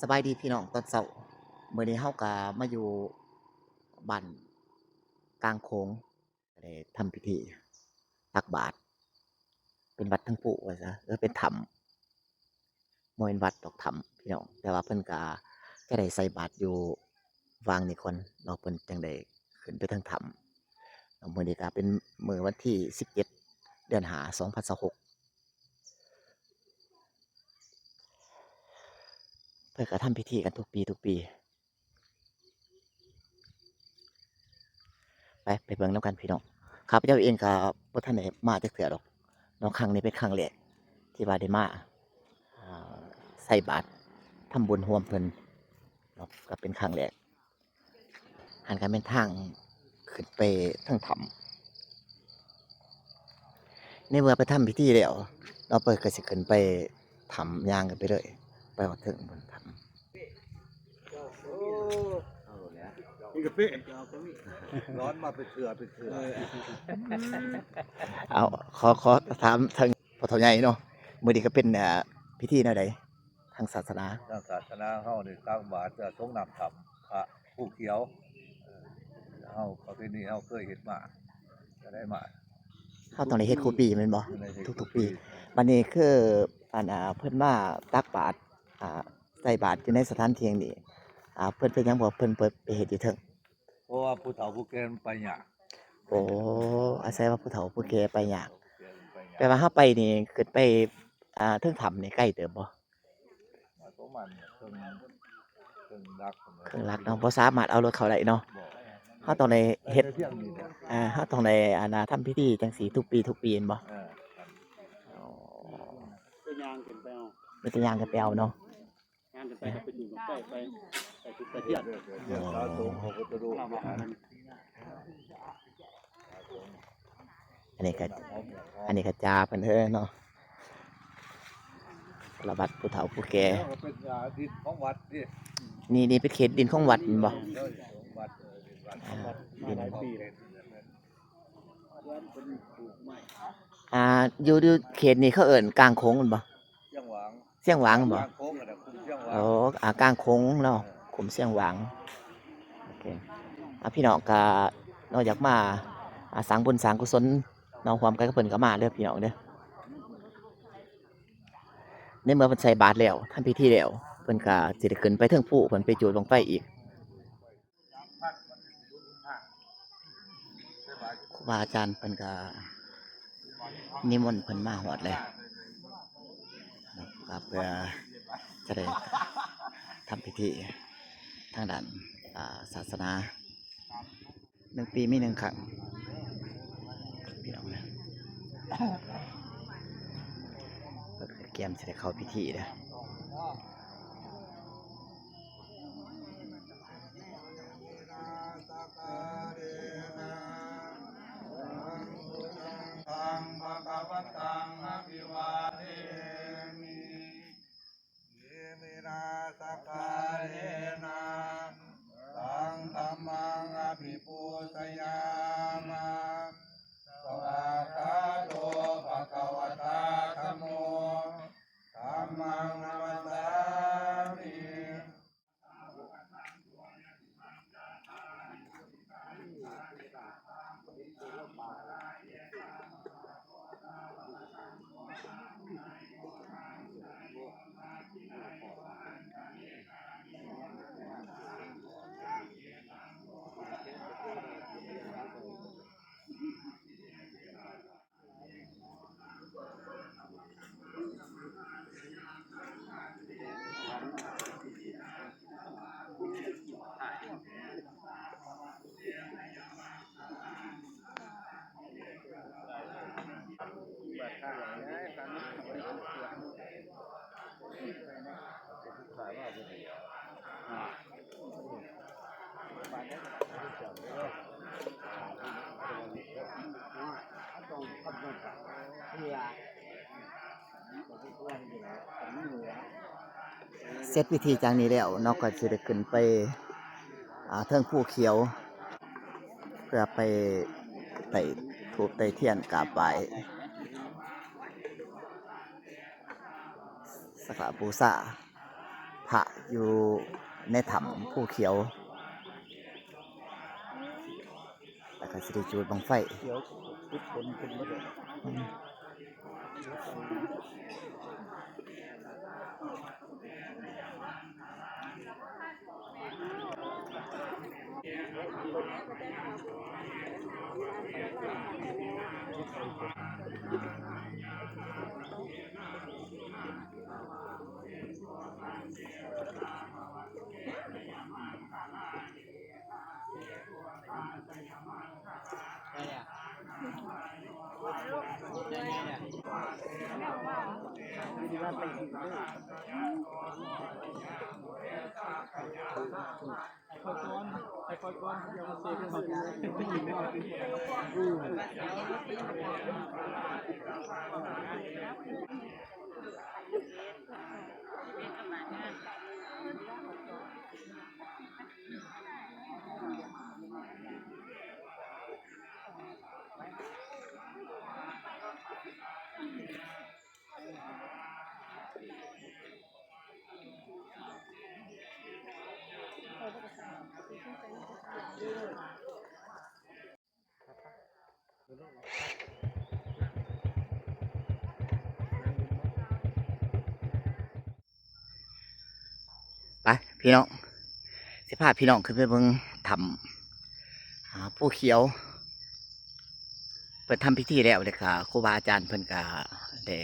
ສະບາຍດີພີ່ນ້ອງຕອນເຊົ້າ. ມື້ນີ້ເຮົາກະມາຢູ່ບ້ານກາງໂຂງ ກະໄດ້ທຳພິທີຕັກບາດ ເປັນວັດທັງຜູ້ວ່າຊະ ເອີ ເປັນຖ້ຳ ບໍ່ແມ່ນວັດດອກ ຖ້ຳພີ່ນ້ອງ, ແຕ່ວ່າເພິ່ນກະຈະໄດ້ໃສ່ບາດຢູ່ຫວ່າງນີ້ກ່ອນເນາະ ເພິ່ນຈັ່ງໄດ້ຂຶ້ນໄປເທິງຖ້ຳ. ມື້ນີ້ກະເປັນມື້ວັນທີສິບເຈັດ ເດືອນຫ້າ ສອງພັນຊາວຫົກ ເພິ່ນກະທຳພິທີກັນທຸກປີ ທຸກປີ. ໄປ ໄປເບິ່ງນຳກັນພີ່ນ້ອງ. ຂ້າພະເຈົ້າເອງກະບໍ່ທັນໄດ້ມາຈັກເທື່ອດອກເນາະ, ຄັ້ງນີ້ເປັນຄັ້ງແລກທີ່ວ່າໄດ້ມາ ອາ ໃສ່ບາດທຳບຸນຮ່ວມເພິ່ນເນາະ ກະເປັນຄັ້ງແລກ. ຫັ້ນກະແມ່ນທາງຂຶ້ນໄປເທິງຖ້ຳ. ໃນເມື່ອໄປທຳພິທີແລ້ວ ເຮົາເປີດກະຊິຂຶ້ນໄປຖ້ຳ ຍ່າງກັນໄປເລີຍ ໄປຮອດເທິງພຸ້ນຖ້ຳ. ນີ້ກະເປ ຮ້ອນມາເປັນເທື່ອເປັນເທື່ອ. ເອົາ ຂໍ ຂໍຖາມທາງພໍ່ເຖົ້າໃຫຍ່ເນາະ, ມື້ນີ້ກະເປັນ ອາ ພິທີແນວໃດ? ທາງສາສະໜາ ທາງສາສະໜາເຮົານີ້ຕັກບາດ ອາ ສົງນ້ຳຖ້ຳ ພະພູຂຽວ ເອີ ເຮົາ ປະເພນີເຮົາເຄີຍເຮັດມາ ກະໄດ້ມາ ເຮົາຕ້ອງໄດ້ເຮັດຄູ່ປີແມ່ນບໍ່? ທຸກໆປີ. ບັດນີ້ຄື ອັນ ອາ ເພິ່ນມາຕັກບາດ ອາ ໃສ່ບາດຢູ່ໃນສະຖານທີ່ແຫ່ງນີ້ ອາ ເພິ່ນເປັນຫຍັງບໍ່ ເພິ່ນບໍ່ໄປເຮັດຢູ່ເທິງ? ເພາະວ່າຜູ້ເຖົ້າຜູ້ແກ່ມັນໄປຍາກ. ໂອ້ ອາໄສວ່າຜູ້ເຖົ້າຜູ້ແກ່ໄປຍາກ. ແຕ່ວ່າເຮົາໄປນີ້ ຂຶ້ນໄປ ອາ ເທິງຖ້ຳນີ້ໄກເຕີບບໍ່? ປະມານເຄິ່ງ ເຄິ່ງຫຼັກ ເຄິ່ງຫຼັກເນາະ ບໍ່ສາມາດເອົາລົດເຂົ້າໄດ້ເນາະ. ເຮົາຕ້ອງໄດ້ເຮັດ ເຮົາຕ້ອງໄດ້ ອັນ ທຳພິທີຈັ່ງຊີ້ທຸກປີ ທຸກປີແມ່ນບໍ່? ເອີ ມີແຕ່ຍ່າງຂຶ້ນໄປເອົາເນາະ. ຍ່າງຂຶ້ນໄປ ໄປຈູດບັ້ງໄຟ ໄປ ໄປຈູດໄຟທຽນ. ອໍ ອັນນີ້ກະ ອັນນີ້ກະຈ່າເພິ່ນເດີເນາະ ສາລະວັດຜູ້ເຖົ້າຜູ້ແກ່. ເປັນ ອາ ດິນຂອງວັດນີ້ ນີ້ ນີ້ເປັນເຂດດິນຂອງວັດແມ່ນບໍ່? ເອີ ຂອງວັດ ເອີ ດິນວັດ ອາ ດິນ ອາ ຢູ່ ຢູ່ເຂດນີ້ເຂົາເອີ້ນກາງໂຂງແມ່ນບໍ່? ຊຽງຫວາງ ຊຽງຫວາງແມ່ນບໍ່? ໂອ້ ອາ ກາງໂຂງເນາະ ຂຸມຊຽງຫວາງ. ໂອເຄ ອາ ພີ່ນ້ອງກະເນາະ ຢາກມາ ອາ ສ້າງບຸນສ້າງກຸສົນເນາະ ຮ່ວມກັນກັບເພິ່ນກະມາເດີພີ່ນ້ອງເດີ. ໃນເມື່ອເພິ່ນໃສ່ບາດແລ້ວ ທຳພິທີແລ້ວ ເພິ່ນກະຊິໄດ້ຂຶ້ນໄປເທິງພູ ເພິ່ນໄປຈູດບັ້ງໄຟອີກ. ຄູບາອາຈານເພິ່ນກະນິມົນເພິ່ນມາຮອດແລ້ວ ເພື່ອຈະໄດ້ທຳພິທີທາງດ້ານ ອາ ສາສະໜາ ໜຶ່ງປີມີໜຶ່ງຄັ້ງ ພີ່ນ້ອງເອີຍ. ກຽມຊິໄດ້ເຂົ້າພິທີເດີ. ສະວາກາໂຕ ພະຄະວະຕາ ທຳໂມ ທຳມັງ ນະມັດສາມິ.ເສັດພິທີຈາກນີ້ແລ້ວເນາະ ກະຊິໄດ້ຂຶ້ນໄປ ອາ ເທິງພູຂຽວ ເພື່ອໄປໄຕ້ທູບໄຕ້ທຽນກາບໄຫວ້ ສັກກາລະບູຊາ ພະຢູ່ໃນຖ້ຳພູຂຽວ ແລ້ວກໍຊິໄດ້ຈູດບັ້ງໄຟ ຂຽວຕິດຝົນຂຶ້ນໝົດເລີຍ ອືມ. ໄປພີ່ນ້ອງ ຊິພາພີ່ນ້ອງຂຶ້ນໄປເບິ່ງຖ້ຳ ອາ ພູຂຽວ ເພິ່ນທຳພິທີແລ້ວ ແລ້ວກະຄູບາອາຈານເພິ່ນກະໄດ້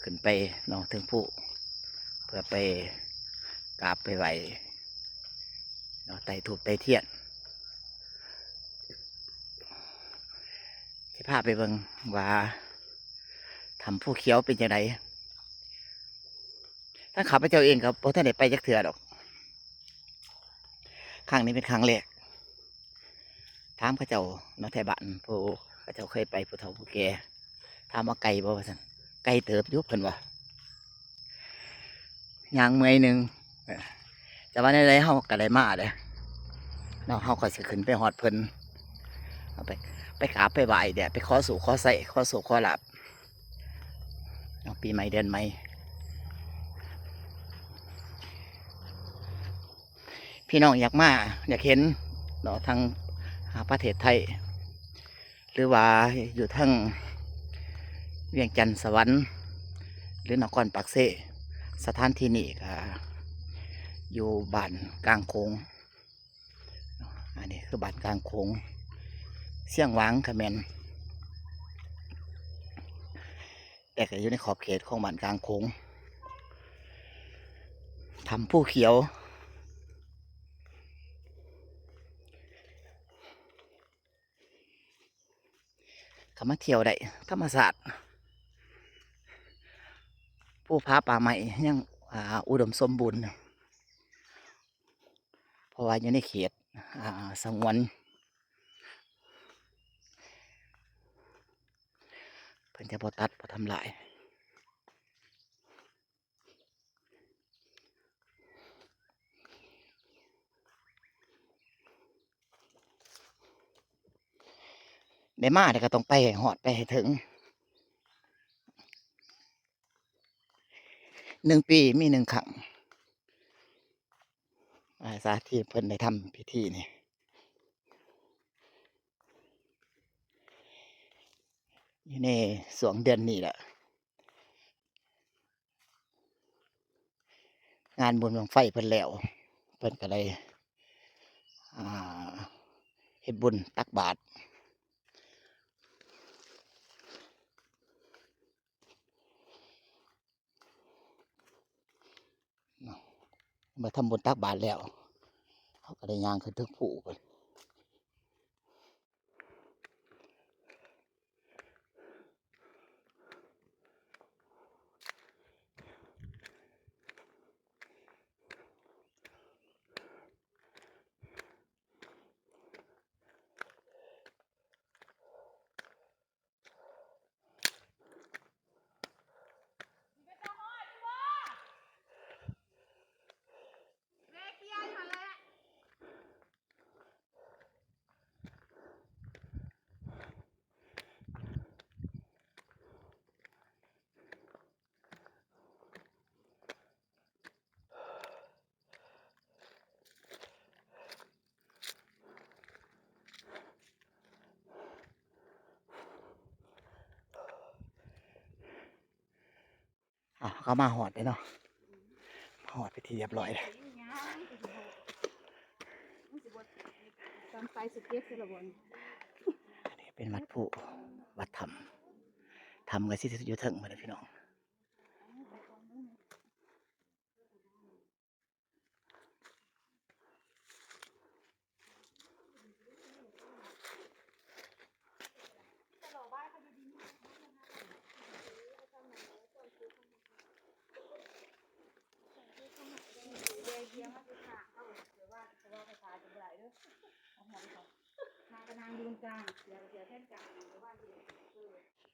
ຂຶ້ນໄປເນາະ ເທິງພູ ເພື່ອໄປກາບໄປໄຫວ້ເນາະ ໄຕ້ທູບໄຕ້ທຽນ ຊິພາໄປເບິ່ງວ່າ ຖ້ຳພູຂຽວເປັນຈັ່ງໃດ. ທາງຂ້າພະເຈົ້າເອງກໍບໍ່ທັນໄດ້ໄປຈັກເທື່ອດອກ ຄັ້ງນີ້ເປັນຄັ້ງແລກ. ຖາມເຂົາເຈົ້າເນາະ ໄທບ້ານ ຜູ້ເຂົາເຈົ້າເຄີຍໄປ ຜູ້ເຖົ້າຜູ້ແກ່ ຖາມວ່າໄກບໍ່ວ່າຊັ້ນ. ໄກເຕີບຢູ່ ເພິ່ນວ່າ ຍ່າງເມື່ອຍໜຶ່ງ ເອີ ແຕ່ວ່າແນວໃດເຮົາກໍໄດ້ມາເດ້ເນາະ ເຮົາກໍຊິຂຶ້ນໄປຮອດເພິ່ນ ເອົາໄປ ໄປກາບໄປໄຫວ້ເດ້ ໄປຂໍໂຊກຂໍໄຊ ຂໍໂຊກຂໍລາບເນາະ ປີໃໝ່ເດືອນໃໝ່. ພີ່ນ້ອງຢາກມາ ຢາກເຫັນເນາະ ທາງ ອາ ປະເທດໄທ ຫຼືວ່າຢູ່ທາງວຽງຈັນ ສະຫວັນ ຫຼືນະຄອນປາກເຊ ສະຖານທີ່ນີ້ກະຢູ່ບ້ານກາງໂຂງ. ອັນນີ້ຄືບ້ານກາງໂຂງ ຊຽງຫວາງກະແມ່ນ ແຕ່ກະຢູ່ໃນຂອບເຂດຂອງບ້ານກາງໂຂງ ຖ້ຳພູຂຽວ. ກໍມາທ່ຽວໄດ້ ທຳມະຊາດ ພູຜາປ່າໄມ້ຍັງ ອ່າ ອຸດົມສົມບູນ ເພາະວ່າຢູ່ໃນເຂດ ອ່າ ສະຫງວນ ເພິ່ນຈະບໍ່ຕັດ ບໍ່ທຳລາຍ. ໄດ້ມາແລ້ວກໍຕ້ອງໄປໃຫ້ຮອດ ໄປໃຫ້ເຖິງ. ໜຶ່ງປີມີໜຶ່ງຄັ້ງ ອາ ສາ ທີ່ເພິ່ນໄດ້ທຳພິທີນີ້ ຢູ່ໃນຊ່ວງເດືອນນີ້ແຫຼະ. ງານບຸນບັ້ງໄຟເພິ່ນແລ້ວ ເພິ່ນກໍໄດ້ ອ່າ ເຮັດບຸນຕັກບາດ ເນາະ. ເມື່ອທຳບຸນຕັກບາດແລ້ວ ເຮົາກໍໄດ້ຍ່າງຂຶ້ນເທິງພູພຸ້ນ. ເຮົາກໍມາຮອດເດ້ເນາະ ມາຮອດເປັນທີ່ຮຽບຮ້ອຍແລ້ວ. ມັນຊິບໍ່ ຕາມໄປສະເກັດໃສ່ລະບໍ່ນີ້? ອັນນີ້ເປັນວັດພູ ວັດຖ້ຳ ຖ້ຳກໍຊິຢູ່ເທິງພຸ້ນແຫຼະພີ່ນ້ອງ.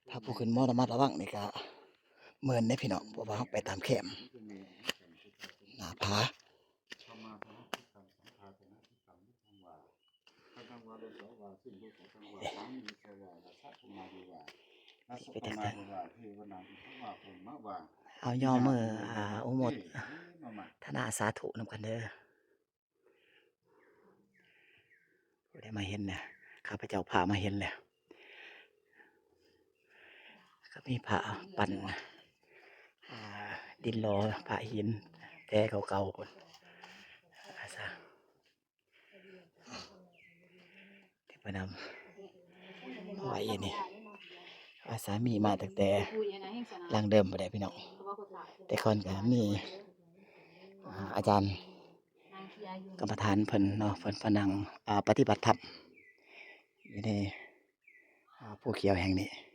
ຖ້າຜູ້ຂຶ້ນບໍ່ລະມັດລະວັງນີ້ກະເມີນເດ້ພີ່ນ້ອງ ເພາະວ່າເຮົາໄປຕາມແຄມໜ້າຜາ. ໄປທາງເທິງ ເອົາຍໍມື ອາ ອະນຸໂມທະນາສາທຸນຳກັນເດີ. ຜູ້ໃດມາເຫັນນະ ຂ້າພະເຈົ້າພາມາເຫັນແລ້ວ ກໍມີພະປັ້ນ ອາ ດິນຫຼໍ່ ພະຫີນແຕ່ເກົ່າໆພຸ້ນ ອາ ສາ ທີ່ເພິ່ນນຳໄວ້ນີ້ ອາ ສາມີມາຕັ້ງແຕ່ຫຼັງເດີມພຸ້ນແຫຼະພີ່ນ້ອງ ແຕ່ກ່ອນກໍມີ ອາ ອາຈານ ກຳມະຖານເພິ່ນເນາະ ເພິ່ນມານັ່ງ ອາ ປະຕິບັດທຳຢູ່ໃນ ອາ ພູຂຽວແຫ່ງນີ້.